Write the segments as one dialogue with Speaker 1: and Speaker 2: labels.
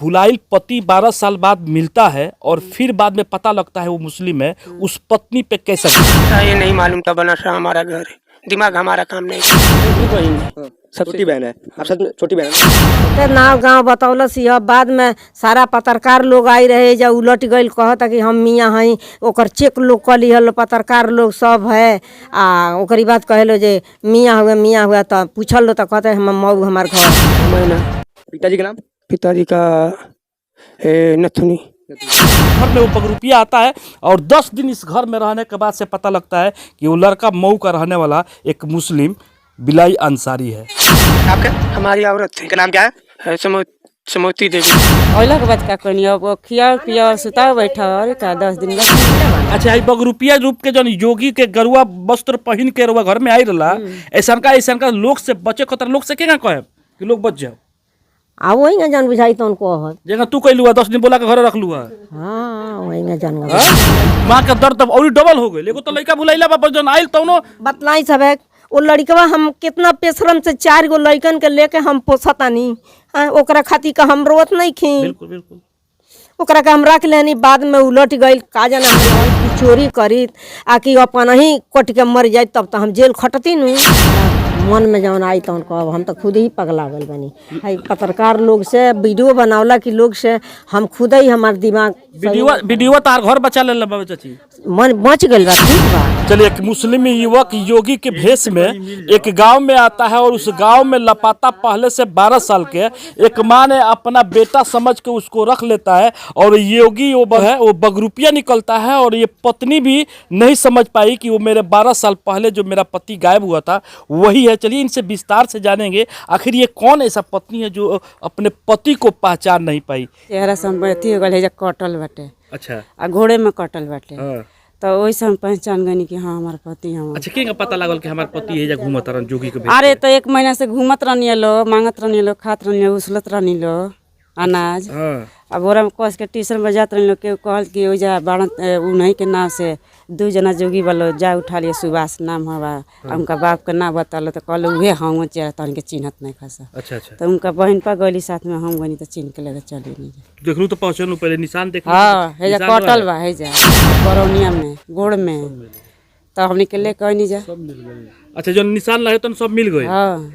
Speaker 1: भुलाइल पति 12 साल बाद मिलता है और फिर बाद में पता लगता है वो मुस्लिम है, उस पत्नी पे कैसा
Speaker 2: ये नहीं मालूम था बनासा हमारा घर है। दिमाग हमारा काम नहीं छोटी बहन है।
Speaker 3: छोटी बहन है आप, सच में छोटी बहन है।
Speaker 4: ते नाव गांव बतौलस यह बाद में सारा पत्रकार लोग आई रहे जा उलट गइल, कहता कि हम मियाँ हई, ओकर चेक लोग कर लिहल, पत्रकार लोग सब है। आ ओकरी बात कहेलो जे मियाँ हुए मियाँ हुआ, तो पूछल लो तो कहते हम मऊ हमार घर।
Speaker 2: मैना।
Speaker 3: पिताजी का नाम?
Speaker 2: पिताजी का नथुनी।
Speaker 1: घर में वो बगरुपिया आता है और 10 दिन इस घर में रहने के बाद से पता लगता है कि वो लड़का मऊ का रहने वाला एक मुस्लिम बिलाई अंसारी है।
Speaker 3: आपका
Speaker 2: हमारी औरत थी।
Speaker 3: इनका नाम क्या है?
Speaker 2: है समोती देवी।
Speaker 5: अइला के बाद का कहनी, अब खियाओ पियाओ सुताओ बैठाओ और का 10 दिन रखी।
Speaker 1: अच्छा, ई बगरुपिया रूप के जौन योगी के गरुआ वस्त्र पहन के रुआ घर में आई रहा, ऐसा का लोग से बचे खतर लोग से केना कहे कि लोग बच जाओ?
Speaker 4: आ वही ना जान बुझाई तो उनको कहत।
Speaker 1: जेना तू कैलू 10 दिन बोला के घर रख लुआ।
Speaker 4: हाँ, वही ना जान।
Speaker 1: माँ के दर्द और डबल हो गई, एगो तो लड़का भुलाइला बा जौन आइल तौनो
Speaker 4: बतलाई सब है वो लड़कवा हम कितना पेशरम से 4 गो लड़कन के लेके हम पोसतानी। हाँ, ओकरा खातिर का हम रोत नहीं खी।
Speaker 1: बिल्कुल बिल्कुल।
Speaker 4: ओकरा के हम रख लेनी, बाद में उलट गइल, का जाना हम कि चोरी करी आ कि अपन ही कट के मर जाए, तब तो हम जेल खटती नु। मन में जौन आई तौन कहब, हम तो खुद ही पगला गइल बनी। है पत्रकार लोग से वीडियो बनावला कि लोग से हम खुद ही हमार दिमाग
Speaker 1: वीडियो वीडियो तार घर बचा ले बाबा चाची।
Speaker 4: मन बच गइल बा, ठीक बा।
Speaker 1: चलिए, एक मुस्लिम युवक योगी के भेष में एक गांव में आता है और उस गांव में लपाता पहले से 12 साल के एक माँ ने अपना बेटा समझ के उसको रख लेता है और योगी वो है वो बगरुपिया निकलता है और ये पत्नी भी नहीं समझ पाई कि वो मेरे 12 साल पहले जो मेरा पति गायब हुआ था वही है। चलिए इनसे विस्तार से जानेंगे आखिर ये कौन ऐसा पत्नी है जो अपने पति को पहचान नहीं पाई।
Speaker 5: चेहरा से हम अथी हो गइल है, कटल बाटे।
Speaker 1: अच्छा।
Speaker 5: आ घोड़े में कटल बाटे।
Speaker 1: हाँ।
Speaker 5: तो ओहि से हम पहचान गनी कि हाँ हमार पति हम।
Speaker 1: अच्छा, के पता लागल कि हमारे पति है या घूमत रहन जोगी के भेष?
Speaker 5: अरे तो 1 महीना से घूमत रहनी लो, मांगत रहनी लो, खात रहनी लो, उसलत रहनी लो अनाज।
Speaker 1: हाँ।
Speaker 5: आ बोरा में कस के ट्यूशन में जात रहनी लो, केहू कहल कि ओइजा बाड़न उन्हीं के नाव से 2 जना जोगी वालो जा उठा लिए, सुभाष नाम हवा आ उनका बाप के नाम बतौलो तो कहल उहे हूँ, चेहरा तहन के चिन्हत नहीं खसा।
Speaker 1: अच्छा अच्छा।
Speaker 5: तो उनका बहन पर गइली साथ में, हम गनी तो चिन्ह के लेके चली नहीं।
Speaker 1: देखलू तो पहचानलू, पहले निशान देख।
Speaker 5: हाँ, हेजा कटल बा, हेजा बरौनिया में गोड़ में, तो हमनी के लेके अइनी जा।
Speaker 1: अच्छा, जो निशान रहे तो सब मिल गए।
Speaker 5: हाँ।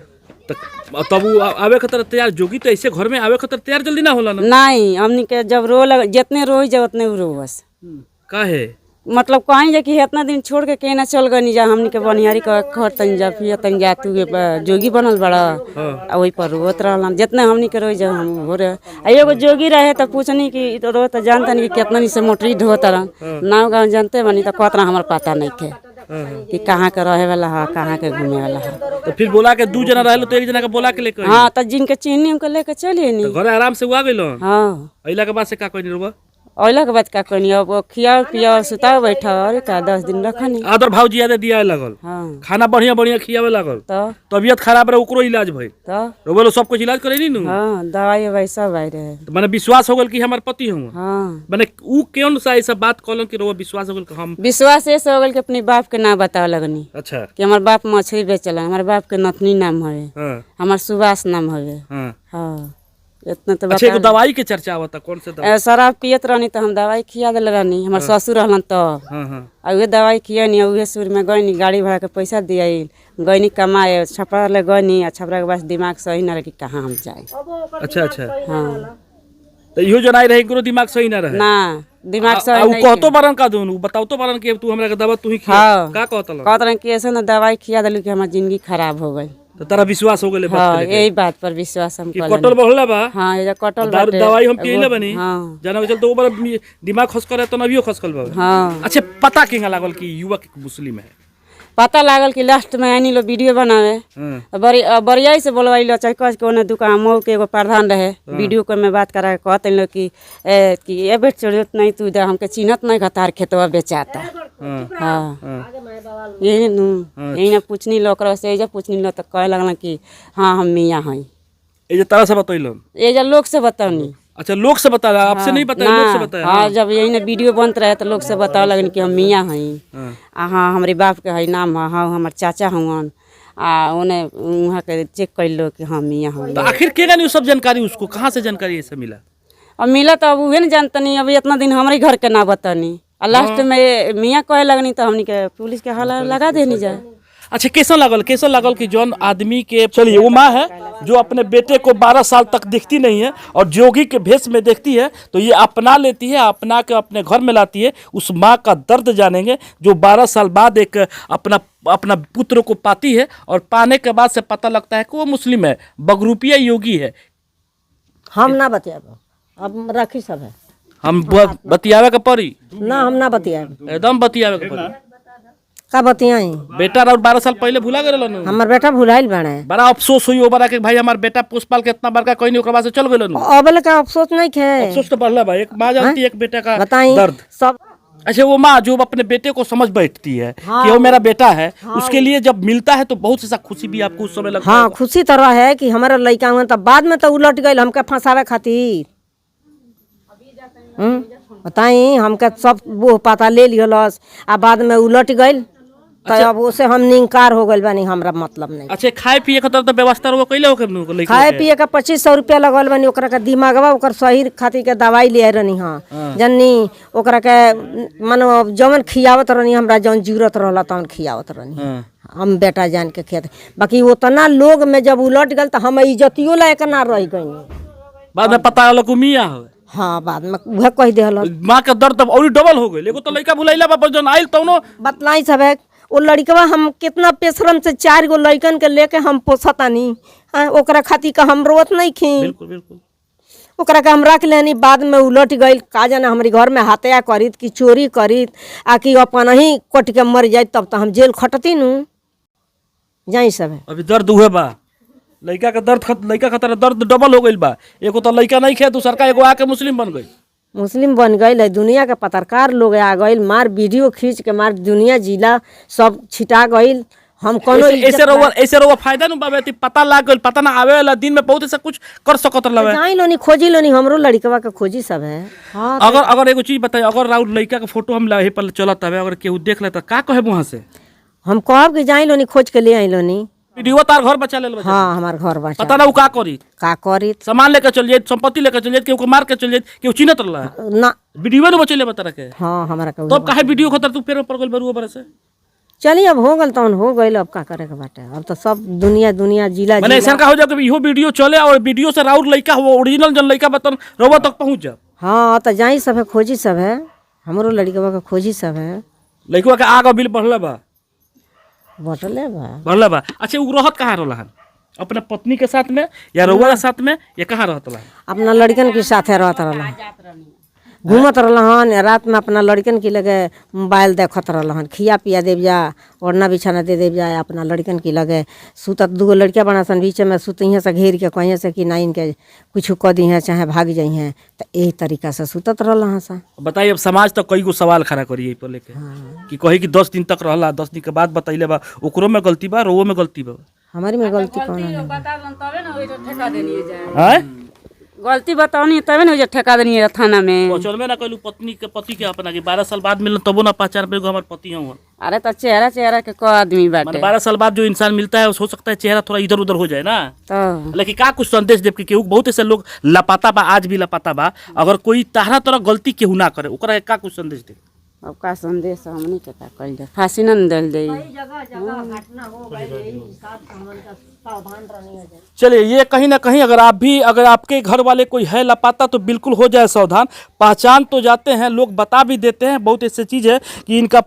Speaker 1: तब वो आवे खातिर तैयार जोगी तो ऐसे घर में आवे खातिर तैयार जल्दी ना होला ना?
Speaker 5: नहीं, हमनी के जब रो लग जितने रोई जब उतने उ रोवस।
Speaker 1: काहे?
Speaker 5: मतलब कहीं जा कि इतना दिन छोड़ के केना चल गनी जा, हमनी के बनिहारी के खर तन जा फिर तन जा तू जोगी बनल बड़ा। आ वही पर रोत रहलन, जितने हमनी के रोई जब हम हो रहे। आ एगो जोगी रहे तो पूछनी कि ई तो रो तो जानतनी कि कितना से मोटरी ढोत रहन, नाव गाँव जानते बनी, तो कहत रहा हमार पता नहीं थे कि कहाँ के रहे वाला है कहाँ के घूमे वाला है।
Speaker 1: तो फिर बोला के 2 जना रहे तो 1 जना के बोला के लेके
Speaker 5: हाँ, तो जिनके चिन्हनी उनके लेके चलिए नी।
Speaker 1: तो घर आराम से आ गइल।
Speaker 5: हाँ।
Speaker 1: अइला के बाद से का कहनी रुआ?
Speaker 5: अइला के बाद का कहनी, अब खियाओ पियाओ सुताओ बैठाओ और का 10 दिन रखनी।
Speaker 1: आदर भाव ज्यादा दिया लगल।
Speaker 5: हाँ।
Speaker 1: खाना बढ़िया बढ़िया खियावे लागल।
Speaker 5: तो
Speaker 1: तबियत खराब रहे ओकरो इलाज भइल।
Speaker 5: तो
Speaker 1: रोबे सब कुछ इलाज करे नी नु।
Speaker 5: हाँ, दवाई उवाई सब आई रहे।
Speaker 1: तो माने विश्वास हो गल कि हमार पति हूँ।
Speaker 5: हाँ।
Speaker 1: माने ऊ कौन सा ऐसा बात कहलन कि रोबा विश्वास हो गल कि हम
Speaker 5: विश्वास ऐसे हो गल कि अपने बाप के नाम बतावे लगनी।
Speaker 1: अच्छा।
Speaker 5: कि हमार बाप मछली बेचला, हमार बाप के नथनी नाम हवे।
Speaker 1: हाँ।
Speaker 5: हमार सुभाष नाम हवे।
Speaker 1: हाँ।
Speaker 5: हाँ, इतना तो।
Speaker 1: अच्छा, एगो दवाई के चर्चा आवता, कौन से दवाई?
Speaker 5: शराब पियत रहनी तो हम दवाई खिया दिल रहनी, हमार ससुर रहलन तो।
Speaker 1: हाँ हाँ।
Speaker 5: आ उहे दवाई खियनी, उहे सुर में गईनी, गाड़ी भाड़ा के पैसा दियाई, गईनी कमाए छपरा ले गईनी, आ छपरा के बाद दिमाग सही ना रहे कि कहाँ हम जाए।
Speaker 1: अच्छा अच्छा।
Speaker 5: हाँ।
Speaker 1: तो इहो जन आई रहे इनकरो दिमाग सही ना रहे।
Speaker 5: ना, दिमाग
Speaker 1: आ
Speaker 5: सही
Speaker 1: उ
Speaker 5: नहीं।
Speaker 1: कहतो बारन का दून उ बताओ बारन कि तू हमरा के दवा तू ही खिया।
Speaker 5: हाँ।
Speaker 1: का कहतल?
Speaker 5: कहत रहे कि ऐसे ना दवाई खिया दिलू कि हमार जिंदगी खराब हो गई।
Speaker 1: तो तारा विश्वास हो गेले बात
Speaker 5: हाँ,
Speaker 1: के लेके?
Speaker 5: यही बात पर विश्वास हम
Speaker 1: कि
Speaker 5: कर
Speaker 1: कटल बढ़ला बा।
Speaker 5: हाँ, ये कटल
Speaker 1: दारू
Speaker 5: बाटे।
Speaker 1: दवाई हम पियले बनी।
Speaker 5: हाँ।
Speaker 1: जाना चल तो ओबर दिमाग खसकर है तो नबियो खसकल बा।
Speaker 5: हाँ।
Speaker 1: अच्छा, पता केगा लागल कि युवक एक मुस्लिम है?
Speaker 5: पता लागल कि लास्ट में आनी लो वीडियो बनावे।
Speaker 1: हाँ।
Speaker 5: बड़ी बरियाई से बोलवाई चाहे कह के ओने दुकान मऊ के एगो प्रधान रहे, वीडियो को में बात करा के कहते लोग कि ए कि ए बेट चोरियत नहीं तू इधर हमके चिन्हत नहीं खतार खेतवा बेचाता।
Speaker 1: हाँ।
Speaker 5: हाँ, यही नु यही ना पूछनी लो ओकरा से, एजा पूछनी लो तो कहे लगल कि हाँ हम मियाँ हई।
Speaker 1: ए जे तारा से बतैलन?
Speaker 5: एजा लोग से बतौनी।
Speaker 1: अच्छा, लोग से बताया, आपसे नहीं बताया, लोग से बताया।
Speaker 5: हाँ, जब यही ना वीडियो बनत रहे तो लोग से बतावे लगन कि हम मियाँ हई। आ हाँ, हमारे बाप के हई नाम है, हाँ हमार चाचा हवन, आ ओने वहाँ के चेक कर लो कि हम मियाँ हई।
Speaker 1: तो आखिर के जानी सब जानकारी उसको कहाँ से जानकारी ऐसे मिला?
Speaker 5: अब मिला तो अब उहे न जानतनी, अभी इतना दिन हमारे घर के ना बतानी आ लास्ट में मियाँ कहे लगनी तो हमनी के पुलिस के हला लगा देनी जाए।
Speaker 1: अच्छा, कैसा लागल, कैसा लागल कि जौन आदमी के, चलिए वो माँ है जो अपने बेटे को 12 साल तक देखती नहीं है और जोगी के भेष में देखती है तो ये अपना लेती है, अपना के अपने घर में लाती है। उस माँ का दर्द जानेंगे जो 12 साल बाद एक अपना अपना पुत्र को पाती है और पाने के बाद से पता लगता है कि वो मुस्लिम है, बगरूपिया योगी है।
Speaker 4: हम ना बतियाब, अब रखी सब है।
Speaker 1: हम बतियावे के पड़ी
Speaker 4: ना, हम ना बतियाब।
Speaker 1: एकदम बतियावे के पड़ी।
Speaker 4: का बतियाई?
Speaker 1: बेटा और 12 साल पहले भुला गए।
Speaker 4: हमर बेटा भुलाइल बाड़े।
Speaker 1: बड़ा अफसोस हुई ओ बड़ा के भाई हमार बेटा पोस पाल के इतना बड़का कोई नहीं, ओकरा बाद से चल गइल।
Speaker 4: अबल का अफसोस नहीं खे?
Speaker 1: अफसोस तो बढ़ला भाई, एक माँ जानती है एक बेटा का
Speaker 4: बताई
Speaker 1: दर्द।
Speaker 4: सब।
Speaker 1: अच्छा, वो माँ जो अपने बेटे को समझ बैठती है कि वो मेरा बेटा है, उसके लिए जब मिलता है तो बहुत ऐसा खुशी भी आपको उस समय लगता
Speaker 4: हाँ, खुशी तो रहे कि हमारा लड़का हुआ, तब बाद में तो उलट गई हमके फंसावे खातिर। बताई हमके सब वो पता ले लिहलस आ बाद में उलट गई तो अब उसे हम निंकार हो गइल बानी, हमरा मतलब नहीं।
Speaker 1: अच्छा, खाए पिए के तरफ तो व्यवस्था रहो कैले होके लइका
Speaker 4: खाए
Speaker 1: के?
Speaker 4: पिए का 2500 रुपया लगल बानी ओकरा के दिमागवा ओकर शरीर खातिर के दवाई ले रहनी। हाँ जननी, ओकरा के मानो जवन खियावत रहनी, हमरा जवन जरूरत रहला तवन खियावत रहनी। हम बेटा जान के खियात, बाकी उतना लोग में जब उलट गल तो हम इज्जतियो लायक ना रह गई।
Speaker 1: बाद में पता लगल कि मियां हवे।
Speaker 4: हाँ, बाद में उहे कह देहल।
Speaker 1: माँ के दर्द अब और डबल हो गइल। एगो तो लइका भुलाइला बा, जौन आइल तौनो
Speaker 4: बतलाई सब है वो लड़कवा हम कितना पेशरम से 4 गो लड़कन के लेके हम पोसतानी। हाँ, ओकरा खातिर का हम रोत नहीं खी।
Speaker 1: बिल्कुल बिल्कुल।
Speaker 4: ओकरा के हम रख लेनी, बाद में उलट गई, का जाने हमारी घर में हत्या करीत कि चोरी करीत आ कि अपन ही कट के मर जाए, तब तो हम जेल खटती नू जाई सब है।
Speaker 1: अभी दर्द हुए बा लइका के दर्द लइका खातिर दर्द डबल हो गइल बा। एगो तो लइका नहीं खे, दूसर का एगो आके मुस्लिम बन गई।
Speaker 4: मुस्लिम बन गई है, दुनिया के पत्रकार लोग आ गइल, मार वीडियो खींच के मार दुनिया जिला सब छिटा गइल। हम कोनो
Speaker 1: ऐसे रहुआ, ऐसे रहुआ फायदा नु बाबे, पता लाग गइल, पता ना आवे वाला दिन में बहुत ऐसा कुछ कर सकत रहलवे।
Speaker 4: जाई लोनी खोजी लोनी, हमरो लड़कवा के खोजी सब है। हाँ।
Speaker 1: अगर अगर एगो चीज बताई, अगर राउर लइका के फोटो हम लाहे पर चलत हवे, अगर केहू देख ले त का कहे वहां से?
Speaker 4: हम कहब कि जाई लोनी खोज के ले आई लोनी।
Speaker 1: वीडियो तार घर बचा लेल बचा।
Speaker 4: हाँ, हमार घर बचा।
Speaker 1: पता ना उ का करी,
Speaker 4: का करी,
Speaker 1: सामान लेके चल जाए, संपत्ति लेके चल जाए, केहू के मार के चल जाए, केहू चिन्हत रहला
Speaker 4: ना
Speaker 1: वीडियो न बचैले बता रखे।
Speaker 4: हाँ, हमरा के
Speaker 1: तब काहे वीडियो खतर तू फेर पर गइल बरुआ बरे से?
Speaker 4: चलिए अब हो गल तवन हो गइल, अब का करे के बाटे, अब तो सब दुनिया दुनिया जिला
Speaker 1: माने ऐसा का हो जाए कि इहो वीडियो चले और वीडियो से राउर लइका हो ओरिजिनल जन लइका बतन रउआ तक पहुंच जा।
Speaker 4: हाँ, तो जाई सब है, खोजी सब है, हमरो लड़कवा के खोजी सब है।
Speaker 1: लइकवा के आग बिल बढ़ले बा?
Speaker 4: बटले बा।
Speaker 1: बढ़ले बा। अच्छा, उ रहत कहाँ रहला हन? अपना पत्नी के साथ में या रउआ के साथ में या कहाँ रहत रहा?
Speaker 4: अपना लड़कन के साथे रहत रहला, घूमत रहलन, रात में अपना लड़कन के लगे मोबाइल देखत रहलन, खिया पिया देव जा, ओढ़ना बिछाना दे देव जा, अपना लड़कन के लगे सुतत। दूगो लड़किया बना सन बीच में सुतिहे से घेर के कहीं से कि ना इनके कुछ कह दी हैं चाहे भाग जाइ हैं, तो यही तरीका से सुतत रहलन सा।
Speaker 1: बताइए, अब समाज तो कई गो सवाल खड़ा करी पर लेके कि कही कि 10 दिन तक रहला, 10 दिन के बाद बतैले बा, ओकरो में गलती बा, रोवो में गलती बा।
Speaker 4: हमारी में गलती कौन है?
Speaker 5: बता दन तबे ना ओइ ठेका देनी जाए।
Speaker 1: हैं?
Speaker 5: गलती बताओनी तबे ना ओइ ठेका देनी है थाना में।
Speaker 1: पहचानबे ना कैलू पत्नी के पति के अपना के 12 साल बाद मिलन तबो ना पहचान पे हमार पति हूं।
Speaker 5: अरे तो चेहरा चेहरा के क आदमी
Speaker 1: माने
Speaker 5: बाटे।
Speaker 1: 12 साल बाद जो इंसान मिलता है हो सकता है चेहरा थोड़ा इधर उधर हो जाए ना।
Speaker 5: तो
Speaker 1: लेकिन का कुछ संदेश देव कि केहू बहुत ऐसे लोग लापता बा, आज भी लापता बा, अगर कोई तारा तरह गलती केहू ना करे, ओकरा का कुछ संदेश दे?
Speaker 5: अब का संदेश हमनी के का कइल जाए, फांसी न न देल देई।
Speaker 1: चलिए, ये कहीं ना कहीं अगर आप भी, अगर आपके घर वाले कोई है लापता तो बिल्कुल हो जाए सावधान। पहचान तो जाते हैं लोग, बता भी देते हैं, बहुत ऐसी चीज़ है कि इनका